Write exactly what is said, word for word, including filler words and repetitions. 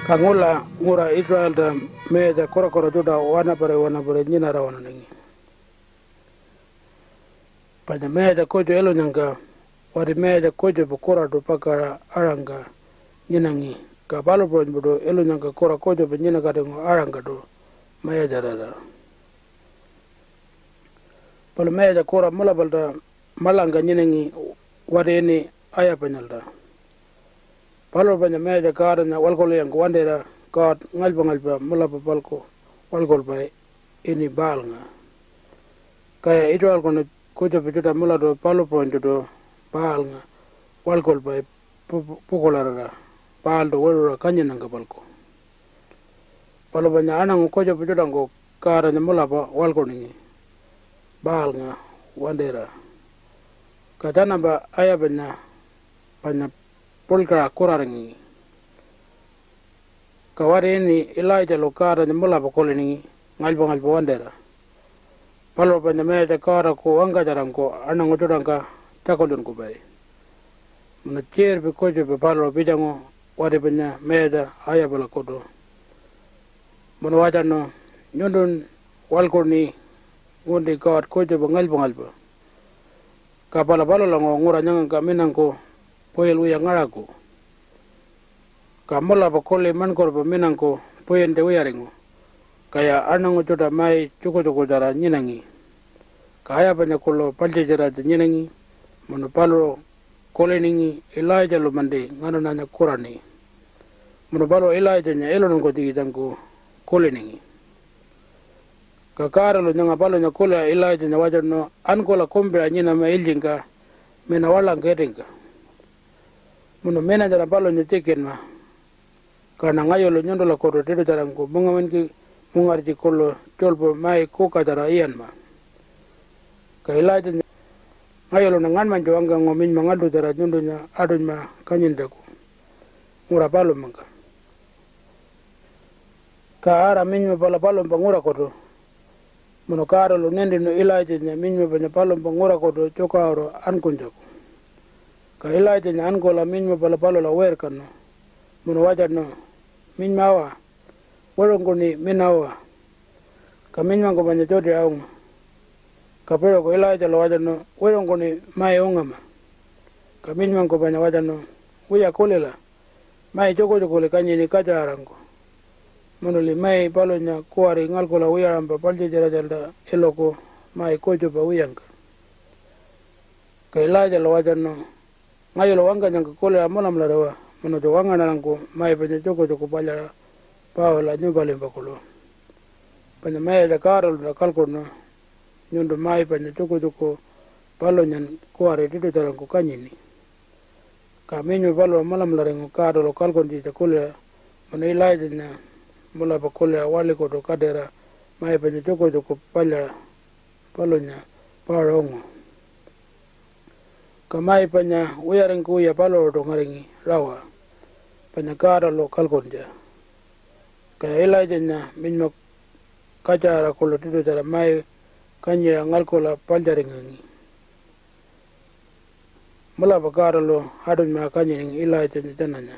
Ka ngula ngura Israelta mayatja kurakura tjuṯa wanapari wanapari nyinara waṉaningi. Panya mayatja kutju ilunyangka wati mayatja kutjupa kuraṯu pakaṟa aṟangka nyinangi, ka palu puṟunypaṯu ilunyangka kura kutjupa nyinakatingu aṟangkaṯu mayatjarira. Palu mayatja kura mulapalta maḻangka nyinangi wati ini Ayapanyalta. Paluṟu panya Mayatja Godanya waḻkulwiyangku wantira god ngalypa-ngalypa mulapa-palku waḻkulpai ini Baalnga. Kaya Israelkunu kutjupa tjuṯa mulatu palu puṟunytjuṯu Baalnga waḻkulpai pu-, pukuḻarira Baaltu wiṟuṟa kanyinnyangka-palku. Palu panya aṉangu kutjupa tjuṯangku Godanya mulapa waḻkuningi Baalnga wantira. Ka tjanampa Ayapanya panya puḻkaṟa kuraringangi. Ka wati ini Ilaitjalu Godanya mulapa kuliningi ngalypa-ngalypa wantira. Paluṟu panya Mayatja Godaku wangkatjarangku aṉangu tjuṯangka tjakultjunkupai. Munu tjiṟirpi kutjupa paluṟu pitjangu wati panya Mayatja Ayapalakutu. Munu watjanu, "Nyuntun waḻkuṉi ngunti god kutjupa ngalypa-ngalypa. Ka pala palulanguṟu ngura nyangangka minangku puyil wiya ngaṟaku." Ka mulapa kuḻi maṉkurpa minangku puyintja wiyaringu, kaya aṉangu tjuṯa mai tjukutjukutjara nyinangi. Ka Ayapanya kuḻu paḻtjatjiratja nyinangi munu paluṟu kuliningi, "Ilaitjalu-manti nganaṉanya kuraṉi." Munu paluṟu Ilaitjanya iluntankunytjikitjangku kuliningi. Ka Godalu nyanga palunya kuliṟa Ilaitjanya watjanu, "Ankula kumpiṟa nyinama ilytjingka mina waḻangka itingka. Munu minatjara palunya tjikinma. Kaṉa ngayulu nyuntulakutu tiṯutjarangku mungawinki mungartji kuḻu tjuḻpu mai kukatjara iyanma." Ka Ilaitjanya, "Ngayuluṉa ngaṉmanytju wangkangu minyma ngaḻṯutjara nyuntunya aṯunymaṟa kanyintjaku ngura palumangka." Ka ara minyma pala palumpa ngurakutu munu Godalu nintinu Ilaitjanya minyma panya palumpa ngurakutu tjukaṟuru ankunytjaku. Ka Ilaitjanya ankula minyma pala palula wirkanu munu watjanu, "Minyma awa, wiṟungkuṉi mina uwa." Ka minymangku panya tjutiṟa ungu. Ka piṟuku Ilaitjalu watjanu, "Wiṟungkuṉi mai ungama." Ka minymangku panya watjanu, "Wiya, kulila, mai tjukutjukuli kanyini katjaṟarangku. Munuli mai palunya kuwari ngalkula wiyaṟampa paḻtjatjiratjalta iluku mai kutjupa wiyangka." Ka Ilaitjalu watjanu, "Ngayulu wangkanyangka kuliṟa mulamulariwa munutju wangaṉarangku mai panya tjukutjuku palyaṟa paula nyumpalimpa kuḻu. Panya Mayatja Godaluṉa kalkuṉu nyuntu mai panya tjukutjuku palunyan kuwari tiṯutjarangku kanyini." Ka minyma paluṟu mulamularingu Godalu kalkuntjitja kuliṟa munu Ilaitjanya mulapa kuliṟa waḻikutu katira mai panya tjukutjuku palyaṟa palunya pauṟa ungu. Ka mai panya wiyaringkuwiya paluṟuṯu ngaringi rawa panya Godalu kalkuntja. Kaya Ilaitjanya minyma katjaṟara kuḻu tiṯutjara mai kanyiṟa ngalkula paḻtjaringangi. Mulapa Godalu aṯunymaṟa kanyiningi Ilaitjanya tjananya.